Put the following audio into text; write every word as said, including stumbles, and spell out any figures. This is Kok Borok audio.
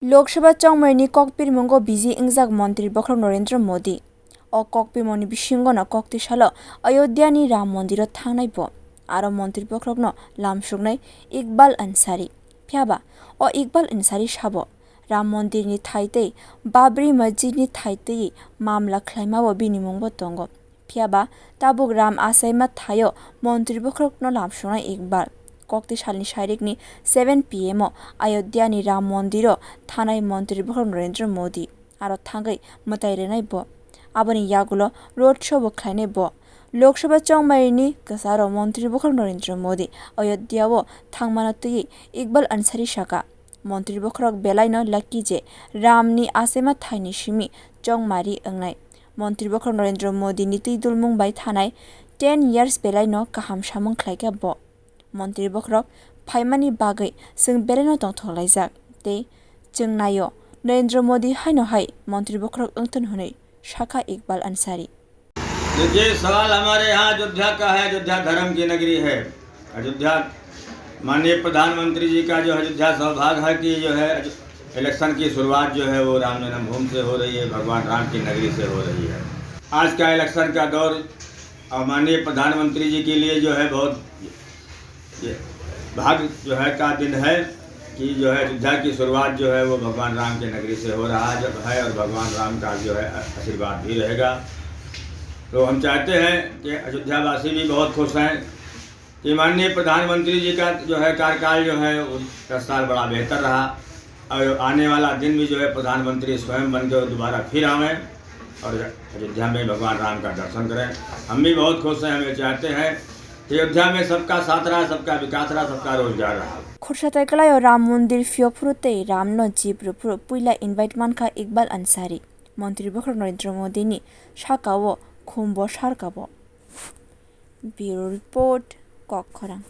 Lok Sabha chongmaini kokpirmungo busy wngjak Montri Bokhorok Narendra Modi. O kokpirmungni bisingono koktwi salo Ayodhyani Ram Mondiro thangnai bo. Aro Montri Bokhorokno lamsuknai Iqbal Ansari. Phiyaba o Iqbal Ansari sabo Ram Mondirni thai tei Babri Masjidni thai twi mamla khlaimao bini mungbo tongo. Phiyaba tabuk Ram achaima thaio Montri Bokhorokno lamsuknai Iqbal. Kokti salni sairikni seven P M o Ayodhyani Ram Mondiro thanai Montri Bokhorok Narendra Modi. Aro thangwi mwtai rwnai bo. Aboni yagulo road show bo khlainai bo. Lok Sabha chongmaini kwcharo Montri Bokhorok Narendra Modi Ayodhya o thangmano twiwi Iqbal Ansari saka, Montri Bokhorok belaino lucky je Ramni achaima thaini simi chongmari wngnai. Montri Bokhorok Narendra Modi ni twi dulmung bai thanai ten years belaino kaham samung khlaikha bo. Montri Bokhorok phaimani bagwi chwng belaino tongthok laijak tei chwng naio Narendra Modi haino hai Montri Bokhorok wngthun hwnwi sakha Iqbal Ansari. देखिए, सवाल हमारे यहाँ अयोध्या का है, अयोध्या धर्म की नगरी है। अयोध्या, माननीय प्रधानमंत्री जी का जो है अयोध्या सौभाग्य है कि जो है इलेक्शन की शुरुआत जो है वो राम जन्मभूमि से हो रही है, भगवान राम की नगरी से हो रही है। आज का इलेक्शन का दौर और माननीय प्रधानमंत्री जी के लिए जो है बहुत ये भाग्य जो है का दिन है कि जो है अयोध्या की शुरुआत जो है वो भगवान राम के नगरी से हो रहा है, जब है और भगवान राम का जो है आशीर्वाद भी रहेगा। तो हम चाहते हैं कि अयोध्या वासी भी बहुत खुश हैं कि माननीय प्रधानमंत्री जी का जो है कार्यकाल जो है वो दस साल बड़ा बेहतर रहा और आने वाला दिन भी जो है प्रधानमंत्री स्वयं बन के दोबारा फिर आवें और अयोध्या में भगवान राम का दर्शन करें। हम भी बहुत खुश हैं, हम ये चाहते हैं कि अयोध्या में सबका साथ रहा, सबका विकास रहा, सबका रोजगार रहा। Khorsa tai kwlaio Ram Mondir phiyok phuru tei Ramno jip rw phuru puila invite mankha Iqbal Ansari. Montri Bokhorok Narendra Modi ni sakao khumbo sarkabo. Bureau Report, Kokkhorang.